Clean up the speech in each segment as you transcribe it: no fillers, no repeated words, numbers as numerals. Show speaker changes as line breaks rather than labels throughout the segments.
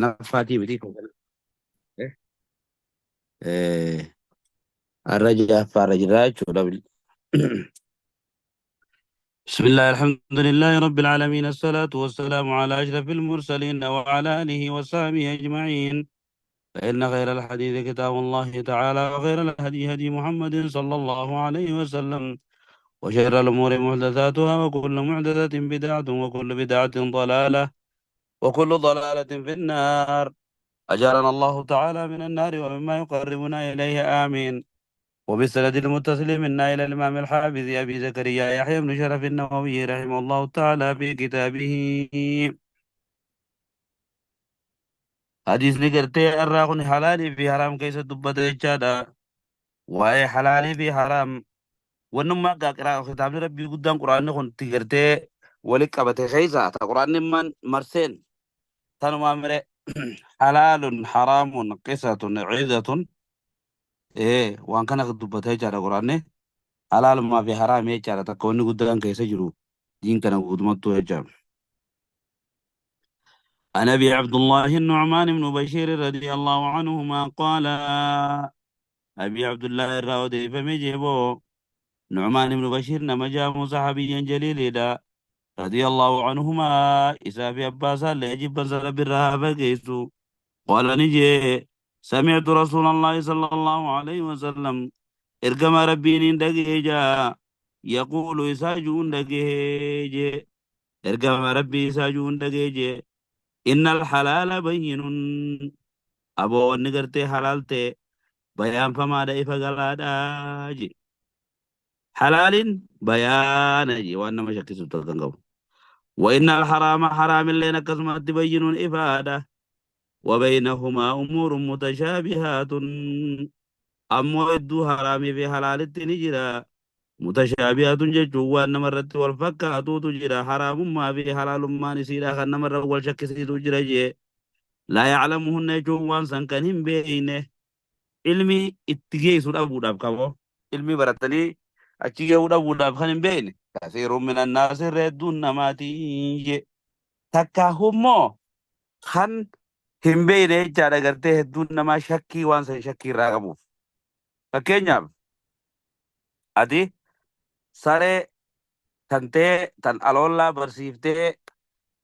Shanaffaatii miti. Har'a ja'affaarra jirra jechuudha. بسم الله الحمد لله رب العالمين الصلاة والسلام على أشرف المرسلين وعلى آله وصحبه أجمعين فإن خير الحديث كتاب الله تعالى وخير الهدي هدي محمد صلى الله عليه وسلم وشر الأمور محدثاتها وكل محدثة بدعة وكل بدعة ضلالة وكل ضلالة في النار أجارنا الله تعالى من النار ومما يقربنا إليه آمين. وبالسند المتصل منا إلى الإمام الحافظ أبي زكريا يحيى بن شرف النووي رحمه الله تعالى في كتابه حديث نقرتي الراغن حلالي في حرام كيس دبت جادا واي حلالي في حرام ونما قراءة كتاب ربي قدام قرآن كنت قرتي ولك أبتي خيزة قرآن من مرسين تنو أمر حلال حرام قصة عزة إيه وان كان دبت جادا قرآن حلال ما في حرام جادا تكون قدام كيس جرو دين كان قدمته جادا. عن أبي عبد الله النعمان بن بشير رضي الله عنهما قال أبي عبد الله الراودي فمجيبه نعمان بن بشير نمجام صحابيا جليل رضي الله عنهما إذا في أباس ليجب بنزل بالرهاب كيسو قال نجي سمعت رسول الله صلى الله عليه وسلم إرقم ربي دقيجا يقول إساجون دقيجي إرقم ربي إساجون دقيجي إن الحلال بين أبو نقرتي حلالتي بيان فما دائف قلادا حلال بيان جي وأنا ما شكي سبتلقن وإن الحرام حرام لنا كسمت بين إفادة وبينهما أمور متشابهات أمو إدو حرامي في حلال التنجرة متشابهات ججو وأن مرت والفكات تجرى حرام ما في حلال ما نسيرا خن مرة والشك تجرى جي لا يعلمهن جوان سنكنهم بينه علمي اتجي سورة بوداب كابو علمي برتني أتجي سورة بوداب خنهم بينه كثير من الناس ردون ما تيجي تكاهمو خن هم بينه جارة قرته دون ما شكي وان سن شكي راغبو فكينيا أدي سارة تنتي تن ألولا برسيفته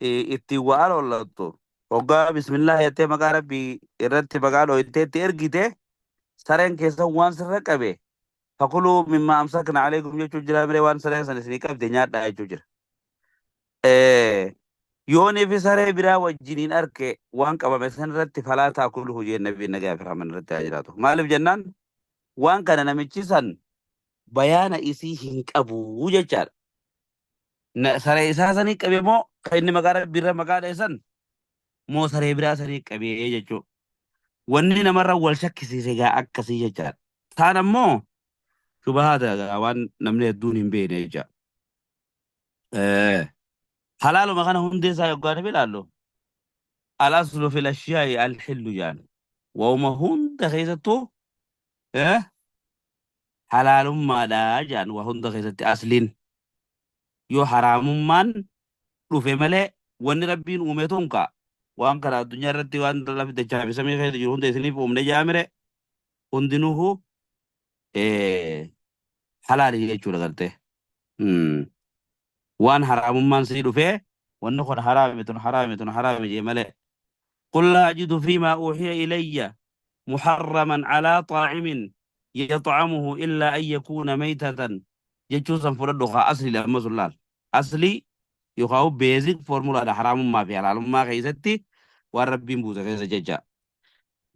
itti waa aloolattu hoggaa bismillah jettee maqaa rabbii irratti maqaa dhooytee itti ergite sareen keessa waan sirra qabe fakuluu mimmaa amsakna alaykum jechuu jira miree waan sareen san isinii qabde nyaadhaa jechuu jira. Yoonii fi saree biraa wajjiniin arke waan qabame san irratti falaa taakuluhu jeen nabiin nagaa fi rahman irratti haa jiraatu. Maaliif jennaan waan kana namichi san bayaana isii hin qabu jechaadha. Saree isaa sanii qabe moo kan inni maqaa rabbii irra maqaa dheessan moo saree biraa sanii qabee jechuudha. Wanni namarra wal shakkisiise gaa akkasii jechaadha. Taan ammoo shubahaata gaa waan namni hedduun hin beekne jecha. Halaaluma kana hundee isaa yoggaan ilaallu al-aslu fil ashyaa'i al-hillu jaan. Wauma hunda keessattuu halaalummaadha jaan waa hunda keessatti asliin. Yoo haraamummaan dhufe malee wanni rabbiin uume tun ka waan kana addunyaa irratti waan lafi dachaa fi samii keessa jiru hunda isiniif uumne jaamire hundinuhu halaali jechuudha gartee. Waan haraamummaan sii dhufee wanni kun haraami tun haraami tun haraami jee malee. قل لا أجد فيما أوحي إلي محرما على طاعم يطعمه إلا أن يكون ميتة جتشوسا فردخا أصلي لما سلال أصلي يخاو بيزك فورمولا حرام ما في حلال ما خيستي والرب بوزا خيسة ججا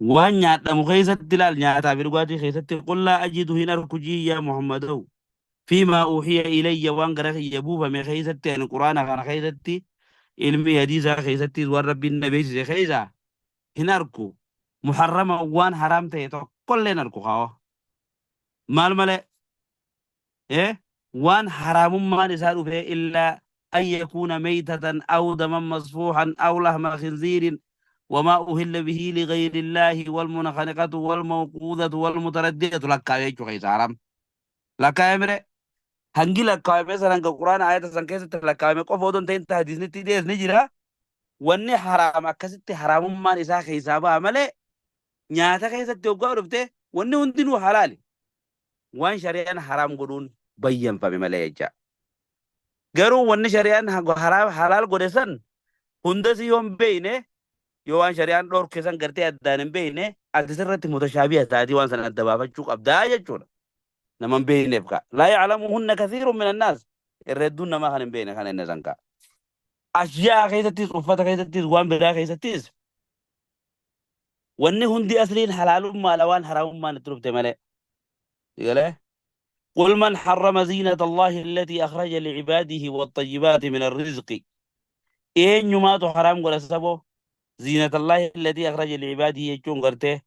وان نياتا مخيستي لال نياتا برغاتي خيستي قل لا أجد هنا ركجي يا محمد فيما أوحي إلي وان غرخ يبوفا من خيستي أن القرآن كان خيستي علمي حديثا خيستي والرب النبي خيسا هنا ركو محرمة وان حرام تيتو كل نركو خاو مال مال إيه وان حرام ما نسأل فيه إلا أن يكون ميتة أو دما مصفوحا أو لحم خنزير وما أهل به لغير الله والمنخنقة والموقوذة والمتردية لك يجو خيس حرام لك يا هنجي لك مثلا القرآن آية سنكيسة لك قف ودون تين تحديث نتي ديس نجرا Wanni haraam akkasitti haraamummaan isaa keessaa ba'a malee nyaata keessatti hoggaa dhufte wanni hundinuu halaali. Waan shari'aan haraam godhuun bayyanfame malee jecha. Garuu wanni shari'aan halaal godhe san hundasi yoo hin beeyne, yoo waan shari'aan dhorke san gartee addaan hin beeyne, ati sirratti mutashaabiha taatii waan san adda baafachuu qabdaa jechuudha. Nama hin beeyneef ka. Laa ya'lamuhunna kathiirun min annaas. Irra hedduun namaa kan hin beeyne kana inni san ka. Ashyaa keessattis, uffata keessattis, waan biraa keessattis wanni hundi asliin halaalummaadha waan haraamummaan itti dhufte malee. Galee? قل من حرم زينة الله التي أخرج لعباده والطيبات من الرزق. Eenyumaatu haraam godha saboo? زينة الله التي أخرج لعباده jechuun gartee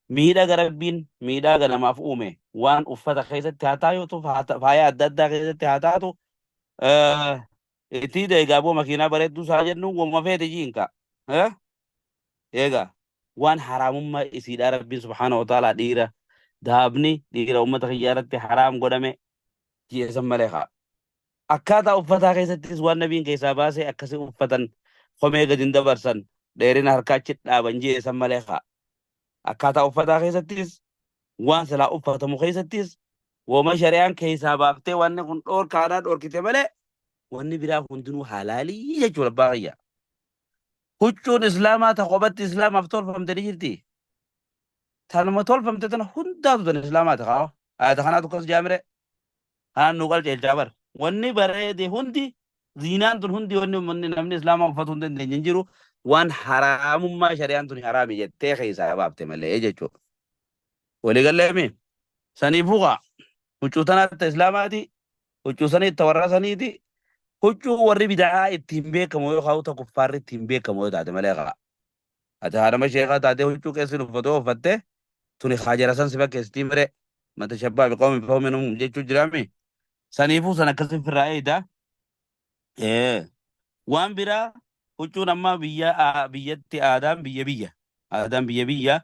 miidhaga Rabbiin miidhaga namaaf uume, waan uffata keessatti haa taatu, faaya adda addaa keessatti haa taatu, itti eegaa boo makiinaa bareedduu isaa jennu wamma feete jiinka. Eegaa waan haraamummaa isiidha Rabbiin سبحانه وتعالى dhiira daabni dhiira uummata kiyyaa irratti haraam godhame ji'eessan malee haa. Akkaataa uffataa keessattis waan nabiin keessaa baasee akkasii uffatan, komee gadi hin dabarsan, dheerina harkaa achi dhaaban ji'eessan malee haa. Akkaataa uffataa keessattis, waan silaa uffatamu keessattis, wooma shari'aan keessaa baaftee wanni kun dhoorkaadhaa dhoorkite malee wanni biraa hundinuu halaalii jechuudha abbaa kiyya. Huccuun islaamaa ta kophatti islaamaaf tolfamte ni jirti. Tanuma tolfamte tana hundaatu tan islaamaati haa. Ayata kanaatu akkas jaamire. Kanaan nu qalceelchaa bar. Wanni bareede hundi, ziinaan tun hundi, wanni namni islaamaa uffatu hin dandeenye hin jiru. Waan haraamummaa shari'aan tun haraami jettee keessaa baafte malee jechuudha. Waliigalleemi. Saniifuu kaa huccuu tanaatti islaamaati. Huccuu sanii itti warra saniiti. Huccuu warri bidaa ittiin beekamu yoo kaa'u, tokko kuffaarri ittiin beekamu yoo taate malee kaa. Ati haadama sheekaa taatee huccuu keessi uffatoo uffatte tuni haajara san si fakkeessitii mire. من تشبه بقوم فهو منهم jechuu jiraami. Saniifuu san akkasii firraa eeyda. Waan biraa huccuun amma biyya biyyatti aadaan biyya biyya aadaan biyya biyya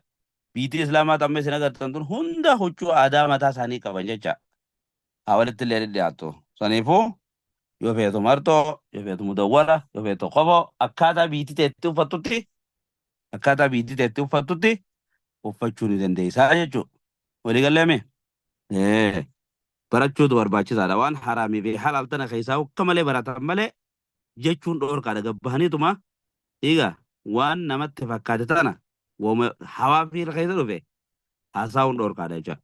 biitii islaamaa amma isin agartan tun hunda huccuu aadaa mataa isaanii qaban jecha. Haa walitti illee dhiyaattu. Saniifuu yoo feetu martoo, yoo feetu mudawwara, yoo feetu qoboo, akkaataa biitii teetti uffattutti, akkaataa biitii teetti uffattutti uffachuu ni dandeessaa jechuudha. Waliigalleemi? Barachuutu barbaachisaadha. Waan haraamii fi halaal tana keessaa akka malee baratan malee jechuun dhoorkaadha. Gabbahaniituma egaa waan namatti fakkaate tana wooma hawaa fi keessa dhufe haasa'uun dhoorkaadha jechuudha.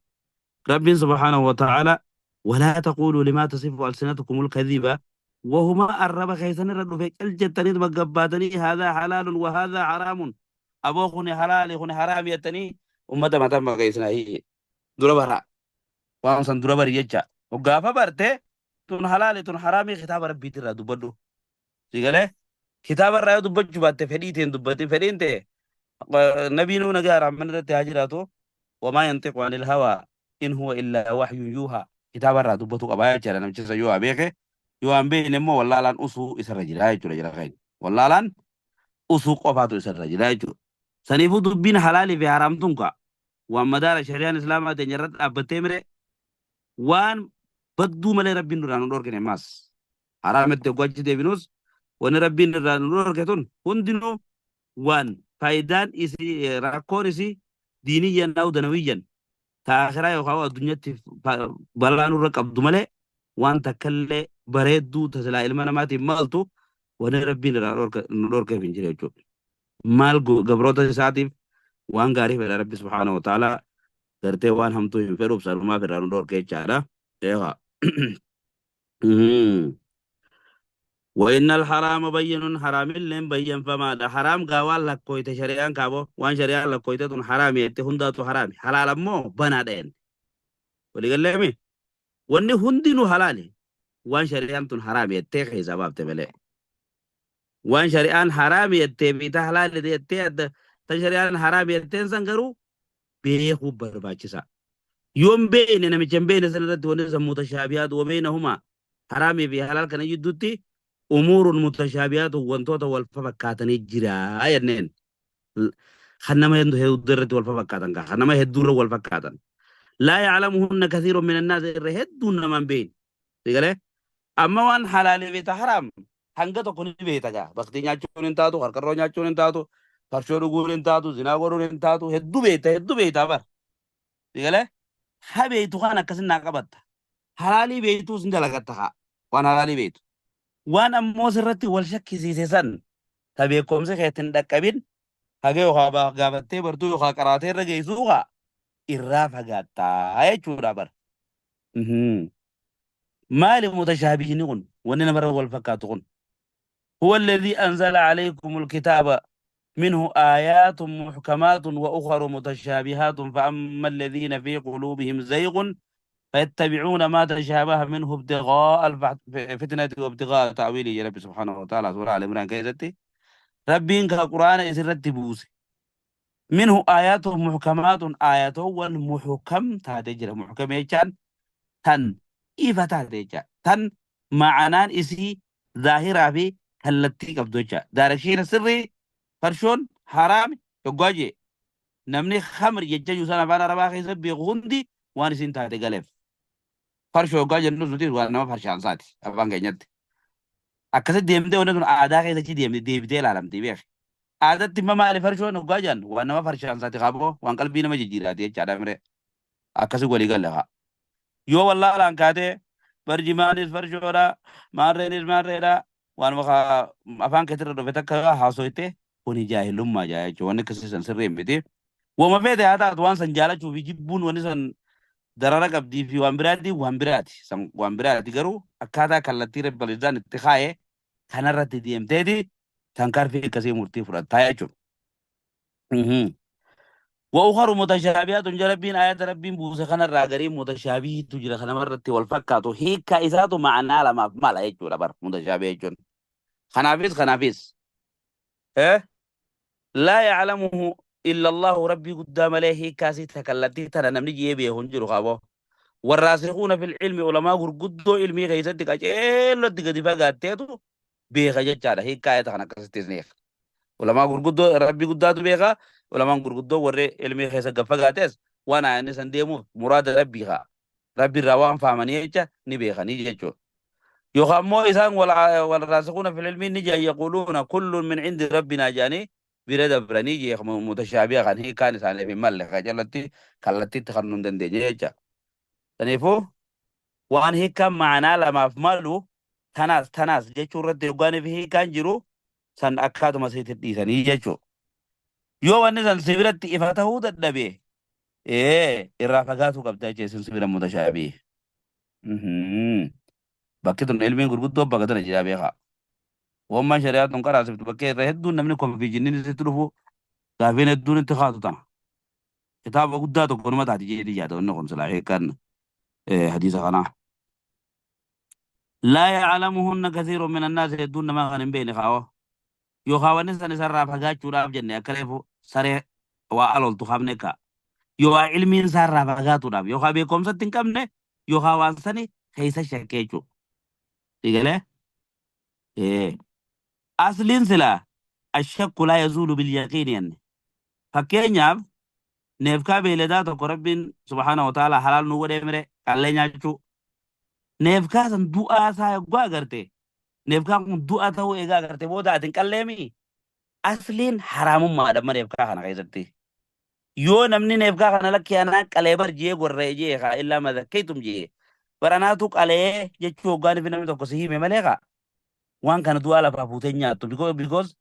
Rabbiin سبحانه وتعالى ولا تقولوا لما تصف ألسنتكم الكذب, وهما arraba keessan irra dhufe cal jettaniituma gabbaatanii هذا حلال وهذا حرام, aboo kuni halaali kuni haraam jettanii ummata mataa maqeessinaa. Dura bara waan san dura bari jecha. Gaafa barte tun halaali tun haraamii kitaaba rabbiitirraa dubbadhu. Sigalee kitaaba irraa yoo dubbachuu baatte fedhii teen dubbatti fedhiin ta'e nabiinuu nagaa rahman irratti haa jiraatu وما ينطق عن الهوى إن هو إلا وحي يوحى, kitaaba irraa dubbatu qabaa jechaadha. Namicha isa yoo beeke, yoo hin beekne immoo wallaalaan usuu isarra jira jechuudha. Jira keenya wallaalaan usuu qofaatu isarra jira jechuudha. Saniifuu dubbiin halaalii fi haraamtuun ka waan madaala shari'aan islaamaa teenya irratti dhaabbattee mire waan badduu malee rabbiin duraan nu dhorkine maas haraamitti gochi deebinus wanni rabbiin irraa nu dhorke tun hundinuu waan faayidaan isii rakkoon isii دينيا أو دنيويا ta akhiraa yookaan addunyaatti balaa nurra qabdu malee waan takkallee bareedduu tasilaa ilma namaatiin maltu wanni rabbiin irraa nu dhorkeef hin jiru jechuudha. Maal gabroota isaatiif waan gaarii fedha rabbi سبحانه وتعالى, gartee waan hamtuu hin fedhuuf sanumaaf irraa nu dhorke jechaadha. Eegaa. وإن الحرام بين, حرام illeen bayyanfamaadha. Haraam gaa waan lakkooyte shari'aan kaaboo waan shari'aan lakkooyte tun haraami jette hundaatu haraami. Halaal ammoo banaadha jenne. Waliigalleemi? Wanni hundinuu halaali. Waan shari'aan tun haraami jettee keessaa baafte malee. Waan shari'aan haraami jettee fi ta halaali jettee adda ta shari'aan haraami jetteen san garuu beekuu barbaachisa. Yoon beekne, namicha hin beekne san irratti wanni san متشابهات وبينهما, haraamii fi halaal kana jidduutti أمور متشابهات, wantoota wal fakkaatanii jira jenneen. Kan nama hedduu irratti wal fakkaatan, kan nama hedduu irra wal fakkaatan. لا يعلمهن كثير من الناس, irra hedduun nama hin beekne. Sigalee amma waan halaalii fi ta haraam Hanga tokko ni beekta gaa. Baktii nyaachuun hin taatu, qarqarroo nyaachuun hin taatu, farshoo dhuguun hin taatu, zinaa godhuun hin taatu, hedduu beekta, hedduu beekta bar. Sigalee ha beektu kan akkasin naa qabatta. Halaalii beektuus ni dalagatta haa. Waan halaalii beektu. Waan ammoo sirratti wal shakkisiise san ta beekumsi keetti hin dhaqqabin haga yookaa gaafattee bartuu yookaa qaraatee irra geessuu haa irraa fagaattaa jechuudha bar. Maali mutashaabihni kun wanni namarra wal fakkaatu kun? هو الذي أنزل عليكم الكتاب منه آيات محكمات وأخر متشابهات فأما الذين في قلوبهم زيغ فيتبعون ما تشابه منه ابتغاء الفتنة وابتغاء تأويله. يا رب سبحانه وتعالى سورة آل عمران كيستي ربين كقرآن إسرت بوس منه آيات محكمات آيات محكم تاتجر محكم يجان تن إيفا تاتجر تن معنان إسي ظاهرة في kallattii qabdu jecha. Daarekshiina sirrii farshoon haraami yoggaa jee namni khamr jecha juusan afaan arabaa keessa beeku hundi waan isin taate galeef. Farshoo yoggaa jennus nuti waan nama farshaansaati afaan keenyatti. Akkasitti deemtee wanni sun aadaa keessa achi deemte deebitee ilaalamti beek. Aadaatti immoo maali farshoon yoggaa jennu waan nama farshaansaati qaboo waan qalbii nama jijjiiraati jechaadha miree. Akkasii walii galle haa. Yoo wallaalaan kaatee barjimaanis farshoodha maarreenis maarreedha waan afaan keetirra dhufe takka haasoyte kuni jaahilummaa jaa jechuudha. Wanni akkasii san sirrii miti. Wama feete haa taatu waan san jaalachuu fi jibbuun wanni san darara qabdii fi waan biraati waan biraati. San waan biraati garuu akkaataa kallattii Rabbi itti kaa'e kanarratti deemteeti tankaarfii akkasii murtii fudhattaa jechuudha. وأخر متشابهات ربين آيات ربين بوسه خنا راغري متشابه تجرى خنا مرت والفكاتو هيك إساتو معنا لما ما لا يجوا بر متشابه يجون خنافيس خنافيس إيه لا يعلمه إلا الله ربي قدام عليه كاسي تكلتي ترى نمني جيبه هنجر خابو والراسخون في العلم علماء قدو علمي غيزتك أجل دفاع تيتو بيغا جتشارة هي كاية خنا كاستيزنيخ علماء قدو ربي قداتو بيغا علماء قدو وري علمي خيسا قفقاتيس وانا يعني سنديمو مراد ربي خا ربي روان فهمني يجا نبيغا نيجا يخمو إسان والراسخون في العلم نجا يقولون كل من عند ربنا جاني برد برنيجي متشابه كان هي كان سانه في مال خجلتي كلتي تخنون دندي تنيفو وان هي كان معنا لما في مالو تناس تناس جيتشو رد يغاني في كان جيرو سان أكادو مسيت ديساني جيتشو yoo wanni san sibiratti ifa ta'uu dadhabe irraa fagaatuu qabdaa jechuun sibira mutashaabii. Bakki tun ilmiin gurguddoo bakka tana jira beekaa. Wammaan shari'aa tun qaraasiftu bakkee irra hedduun namni konfiijiniin isitti dhufu gaafiin hedduun itti kaatu tana. Kitaaba guddaa tokko numa taati jedhee yaada wanni kun silaa hiikan hadiisa kanaa. لا يعلمهن كثير من الناس hedduun namaa kan hin beekne kaawwa. Yookaan wanni san isarraa fagaachuudhaaf jenne akka reefu saree waa aloltu qabne ka. Yoo ilmiin isaarraa fagaatuudhaaf yookaan beekumsatti hin qabne yookaan waan sani keessa shakkee jechuudha. Sigalee? Asliin silaa ashakku laa yazuulu bilyaqiini jenne. Fakkeenyaaf neefkaa beeyladaa tokko Rabbiin subhaana wa ta'ala halaal nu godhee mire qallee nyaachuu. Neefkaa san du'aa isaa yoggaa agarte neefkaan kun du'a ta'uu eegaa agarte booda ati hin qalleemii? Asliin haraamummaadha amma neefkaa kana keessatti. Yoo namni neefkaa kana lakkee anaa qalee bar jee gorra'e jee haa illaa madakkeetum jee baranaatu qalee jechuu hoggaan fi namni tokko si hime malee kaa waan kana du'aa lafaa fuutee nyaattu because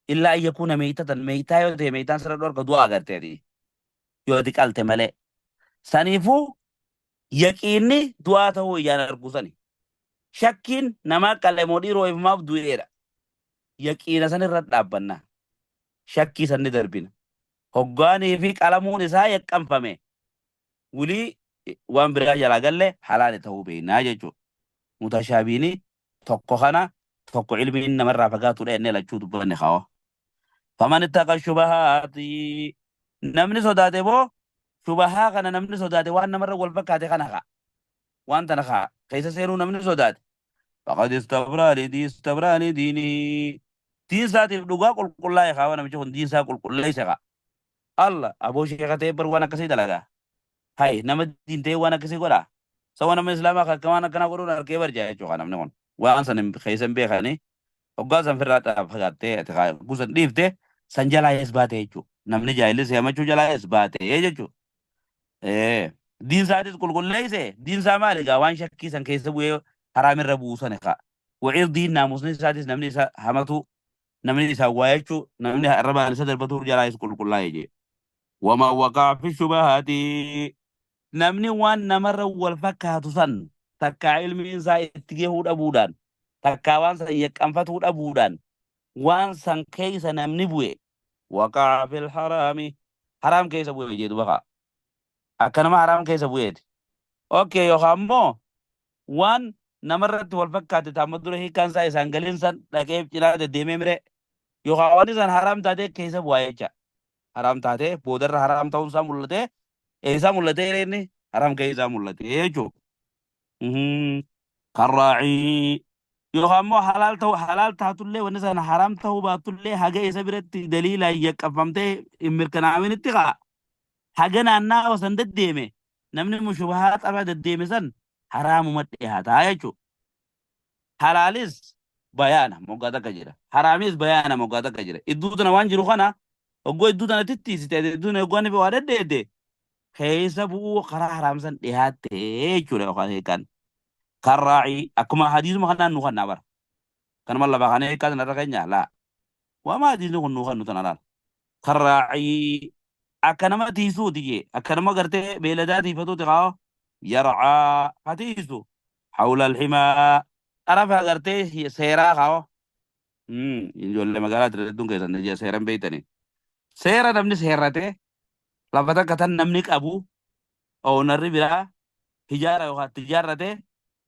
illaa ayyakuuna meeytatan meeytaa yoo ta'e meeytaan sirra dhorka du'aa agarteeti yoo ati qalte malee. Saniifuu yaqiinni du'aa ta'uu iyyaan arguu sani. Shakkiin namaa qale moo dhiiroo ifumaaf du'eedha. Yaqiina san irra dhaabbanna. Shakkii san ni darbina. Hoggaanii fi qalamuun isaa yaqqanfame. Wulii waan biraa jalaa galle halaali ta'uu beeknaa jechuudha. Mutashaabiini tokko kana tokko ilmiin namarraa fagaatudha jennee lachuu dubbanne kaawwa. Faman ittaqa shubahaati namni sodaate boo shubahaa kana namni sodaate waan namarra wal fakkaate kana kaa. Waan tana kaa keessa seenuu namni sodaate. Faqad istabraa li diinihi. Diin isaatiif dhugaa qulqullaa'e kaa namichi kun diin isaa qulqulleesse kaa. Allah aboo sheeka ta'e bar waan akkasii dalagaa. Hay nama diin ta'e waan akkasii godhaa. Sawa nama islaamaa akka waan akkanaa godhuun arkee barjaa jechuudha namni kun. Waan san keessa hin beekani. Hoggaa san firraa fagaattee ati gusan dhiifte san jalaa ees baate jechuudha. Namni jaahilli si hamachuu jalaa ees baate jechuudha. Diin isaatis qulqulleesse. Diin isaa maali egaa? Waan shakkii san keessa bu'ee haraamirra bu'uu sana kaa. Waciir diin naamusni isaatis namni isa hamatu, namni isaa waa jechuu, namni arrabaan isa darbatu jalaa ees qulqullaa'e jee. Waman waqaa fi shubahaati, namni waan namarra wal fakkaatu san takkaa ilmiin isaa itti gahuu dhabuudhaan, takkaa waan san yaqqanfatuu dhabuudhaan waan san keessa namni bu'e, waqaa fil haraami, haraam keessa bu'e jee duba kaa. Akka nama haraam keessa bu'eeti. Okay, yookaan immoo waan namarratti wal fakkaate taamma dura hiikkaan isaa isaan galiin san dhaqee cinaa deddeemee mire, yookaan waan isaan haraam taatee keessa bu'aa jecha. Haraam taatee boodarra haraam ta'uun isaa mul'atee, eessaa mul'atee? Inni haraam keessaa mul'ate jechuudha. Karraacii yookaan immoo halaal ta'u, halaal taatullee wanni sana haraam ta'uu baatullee, haga isa biratti daliilaan yaqqabfamtee hin mirkanaa'aminitti kaa haga naannaawa san deddeeme, namni mushubahaa xaba deddeeme san haraamuma dhihaataa jechuudha. Halaalis bayaana moggaa takka jira. Haraamis bayaana moggaa takka jira. Idduu tana waan jiru kana hoggoo idduu tana tittiisite, idduu tana hoggaa ni waa deddeedde keessa bu'uu karaa haraam san dhihaatte jechuudha yookaan hiikaan. Karraacii akkuma hadiisuma kanaan nu kannaa bara. Kanuma lafa kana hiikaa sanarra keenya laa. Waama hadiisni kun nu kannu tana laal. Karraacii akka nama tiisuuti jee, akka nama gartee beeladaa tiifatuuti kaa, yarcaa ha tiisu, hawla alhimaa, xarafa gartee seeraa kaa. Ijoollee magaalaa hedduun keessan seeran beeytanii. Seera namni seerratee lafa takka tan namni qabu ownarri biraa hijaara yookaan itti ijaarrate,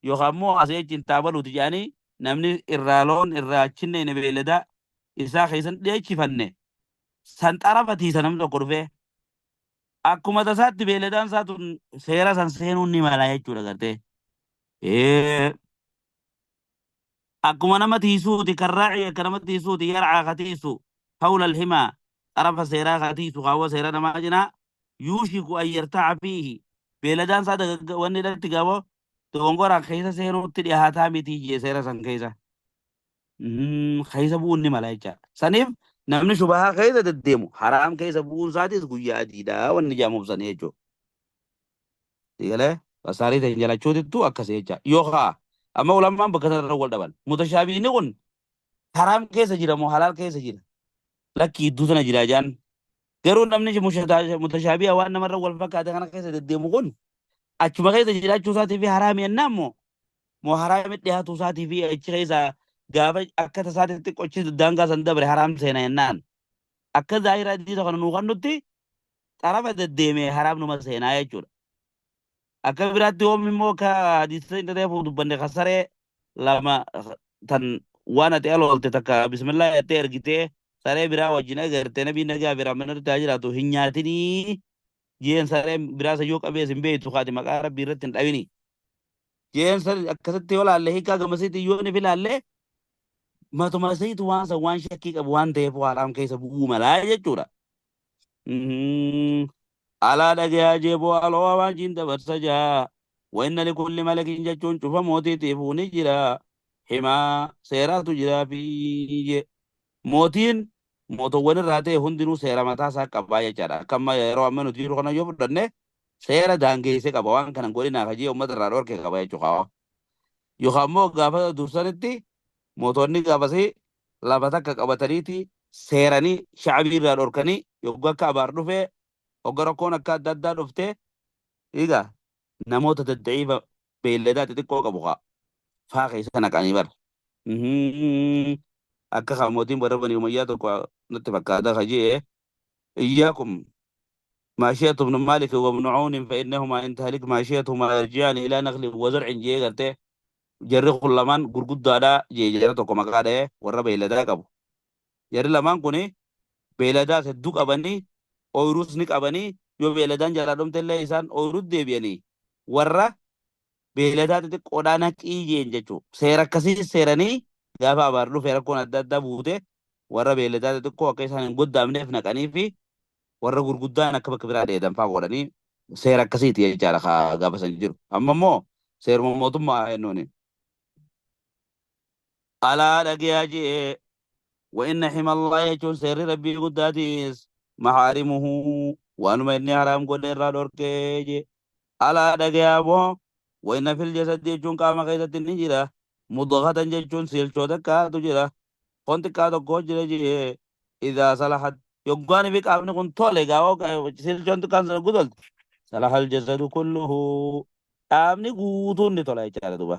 yookaan immoo asii achiin taabaluuti jedhanii namni irraa loon irraa achinne inni beeyladaa isaa keessan dheechifanne san xarafa tiisa, namni tokko dhufee akkuma tasaatti beeyladaan isaa tun seera san seenuun ni mala jechuudha gartee. Akkuma nama tiisuuti, karraacii akka nama tiisuuti, yarcaa ka tiisu, hawla alhimaa, xarafa seeraa ka tiisu, kaawwa seera namaa cinaa, yuushiku an yartaca fiihi, beeladaan isaa wanni irratti gabo dogongoraan keessa seenuutti dhihaataa miti jee seera san keessa. Keessa bu'uun ni mala jecha. Saniif namni shubahaa keessa deddeemu haraam keessa bu'uun isaatis guyyaa adiidha wanni jaamuuf sanii jechuudha. Sigalee basaarii ta'in jalachuutittu akkasii jecha. Yookaan amma ulamaan bakka sanarra wal dhaban. Mutashaabiini kun haraam keessa jira moo halaal keessa jira? Lakkii, iddoo sana jira jaan. Garuu namni mutashaabi'a waan namarra wal fakkaate kana keessa deddeemu kun achuma keessa jiraachuu isaatii fi haraami jennaan moo haraami dhiyaatu isaatii fi achi keessa gaafa akka tasaatitti qochi daangaa san dabre haraam seena jennaan. Akka zaahira hadiisa kana nuu kannutti xarafa deddeeme haraam numa seenaa jechuudha. Akka biraatti hoom immoo akka hadiisa inni reefu dubbanne ka saree lama tan waan ati aloolte takka bismillah jettee ergitee saree biraa wajjin agarte, nabii nagaa biraa manarratti haa jiraatu, hin nyaatinii jeen, sareen biraa san yoo qabees hin beektu kaati maqaa rabbii irratti hin dhawini jeen san, akkasitti yoo laalle hiikaa gamasiitti yoo ni filaalle matuma isiitu waan san waan shakkii qabu waan ta'eef haraam keessa bu'uu malaa jechuudha. Alaa dhagayaa jeeboo aloo waan jiin dabarsa jaa. Wa inna likulli malakin jechuun cufa mootiitiifuu ni jira. Himaa seeraatu jiraa fi je. Mootiin mootowwan irraa ta'e hundinuu seera mataa isaa qabaa jechaadha. Akka amma yeroo amma nuti jiru kana yoo fudhanne seera daangeessee qaba, waan kana godhinaa kajee uummata irraa dhorke qaba jechuudha. Yookaan immoo gaafa dursanitti mootonni gaafasii lafa takka qabataniiti seeranii shacbii irraa dhorkanii, yoggaa akka abaar dhufee, hogga rakkoon akka adda addaa dhuftee, egaa namoota dadda'iifa beelladaa xixiqqoo qabu kaa faa keessa naqanii bara. Akka kaa mootiin bara Banii Umayyaa tokko natti fakkaata kajee, "إياكم ماشية ابن مالك وابن عون فإنهما إن تهلك ماشيتهما يرجعان إلى نخل وزرع" jee gartee jarri kun lamaan gurguddaadha jee, jara tokko maqaa dha'ee warra beeyladaa qabu. Jarri lamaan kuni beeyladaas hedduu qabanii, ooyiruus ni qabanii, yoo beeyladaan jalaa dhumte illee isaan ooyiruutti deebi'anii warra beeyladaa xixiqqoodhaa naqii jeen jechuudha. Seera akkasii seeranii gaafa abaar dhufe rakkoon adda addaa buute warra beeyladaa xixiqqoo akka isaan hin goddaamneef naqanii fi warra gurguddaan akka bakka biraa dheedan fa'aa godhanii seera akkasiiti jechaadha kaa gaafa san jiru. Amma immoo seeruma mootummaa jennuuni. Alaa dhagayaa jee وإن حمى الله يجون سر ربي قداتيس محارمه وانما إني حرام قد إرى دوركي ألا دقيا بو وإن في الجسد يجون قام خيزة النجرة مضغة يجون سيلشو دكا تجرة كنت كادو كوجرة جي إذا صلحت يقاني بك أبني كن تولي غاو سيلشون تكان قدلت صلح الجسد كله qaamni guutuun ni tola jechaadha duuba.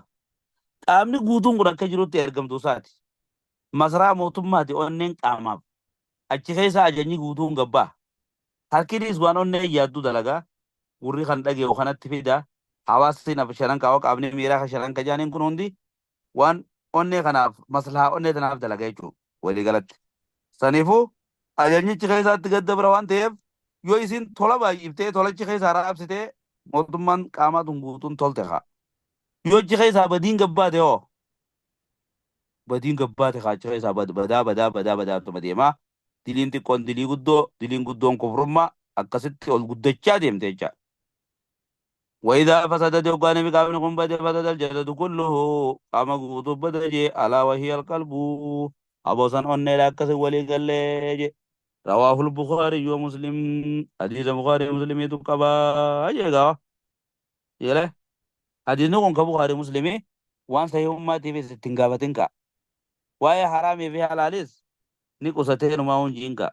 Qaamni guutuun kun akka jirutti ergamtuu isaati. Masaraa mootummaati onneen qaamaaf. Achi keessa ajajni guutuun gabbaa. Harkinis waan onneen yaadduu dalagaa. Gurri kan dhage'u kanatti fida. Hawaasni naaf shanan kaawwa qaamni miiraa kan shanan kajaaniin kun hundi waan onnee kanaaf maslahaa onnee tanaaf dalaga jechuudha walii galatti. Saniifuu ajajnichi keessaatti gad dabra waan ta'eef yoo isin tola baay'iftee tolachi keessaa raabsitee mootummaan qaamaa tun guutuun tolte haa. Yoo achi keessaa badiin gabbaate hoo badiin gabbaate haa achi keessaa badaa badaa badaa badaatuma deemaa. Diliin xiqqoon dilii guddoo diliin guddoon kufrummaa akkasitti ol guddachaa deemte jecha. وإذا فسدت يقان بقام قم بد فسد الجسد كله قام قوت بدجي ألا وهي القلب أبو سن أن لا كس ولي قال رواه البخاري ومسلم حديث البخاري ومسلم يتقبا أجيغا يلا حديث نكون كبخاري مسلمي وان سيوم في ستين قابتنكا واي حرامي في حلاليس نيكو ستين ما جينكا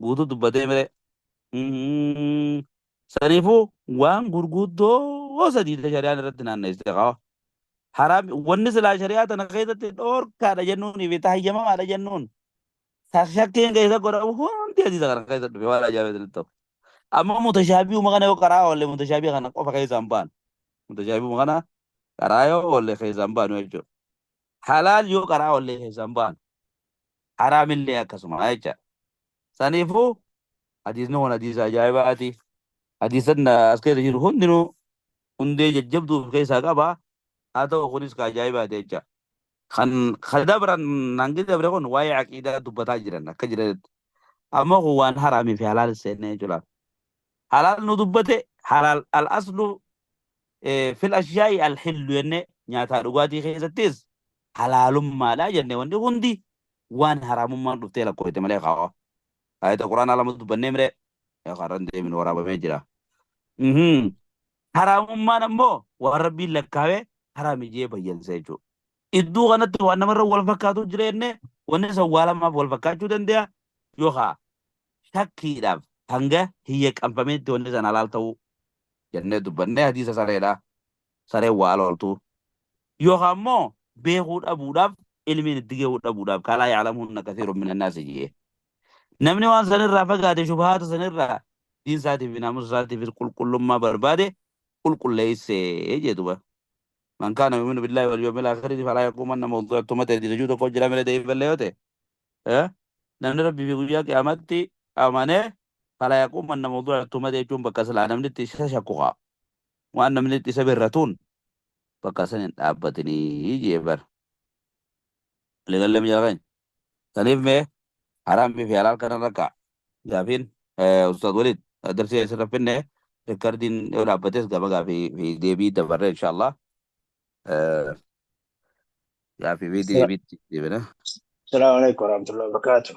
قوتو دبتي مره Saniifuu waan gurguddoo sadii shari'aan irratti naannessite qaba. Haraam wanni silaa shari'aa tana keessatti dhoorkaadha jennuun fi tahayyamamaadha jennuun shakkiin keessa godhamu hundi hadiisa kana keessa dhufe waan ajaa'ibaa ta'u. Amma mutashaabiihuma kana yoo karaa oolle mutashaabiha kana qofa keessa hin baanu. Mutashaabiihuma kana karaa yoo oolle keessa hin baanu jechuudha. Halaal yoo karaa oolle keessa hin baanu. Haraamillee akkasuma jecha. Saniifuu hadiisni kun hadiisa ajaa'ibaati. Hadiisan as keessa jiru hundinuu hundee jajjabduu of keessaa qaba. Haa ta'u kunis ka ajaa'ibaati jecha. Kan dabran hangi dabre kun waa'ee aqiidaa dubbataa jiran akka jiranitti. Amma kun waan haraamii fi halaal seennee jechuudha. Halaal nu dubbate halaal al-aslu fil ashyaa'i al-hillu jennee nyaataa dhugaatii keessattis halaalummaadha jenne wanni hundi waan haraamummaan dhuftee lakkoofte malee kaawwa. Ayata quraanaa lama dubbannee mire qarran deemin waraabamee jira. Haraamummaan ammoo waan rabbiin lakkaawee haraami jee bayyansa jechuudha. Iddoo kanatti waan namarra wal fakkaatu jira jennee wanni san waa lamaaf wal fakkaachuu danda'a yookaan shakkiidhaaf hanga hin yaqqanfametti wanni san halaal ta'uu jennee dubbannee hadiisa sareedha. Sareen waa looltu. Yookaan immoo beekuu dhabuudhaaf ilmiin itti gahuu dhabuudhaaf kalaa ya'lamuunna kathiirun minan naasi jee. Namni waan sanirraa fagaate shubahaata sanirraa diin isaatiif fi naamusa isaatiif qulqullummaa barbaade qulqulleessee jee duba. Man kaana yu'minu billaahi wal yawmil aakhiri falaa yaquumanna mawdu'a tumate jechuu tokko jira malee deebi'allee yoo ta'e. Namni rabbii fi guyyaa qiyaamatti amanee falaa yaquumanna mawdu'a tumate jechuun bakka silaa namni itti isa shakku kaa. Waan namni itti isa birratuun bakka san hin dhaabbatinii jee bar. Waliigallee mi'a keenya. Saniif mee haraamii fi halaal kana rakka gaafiin Ustaz Walid darsii asirra finne rikardiin yoo dhaabbates gama gaafii fi deebii dabarre inshallah. Gaafii fi deebiitti deebina.
السلام عليكم ورحمة الله وبركاته.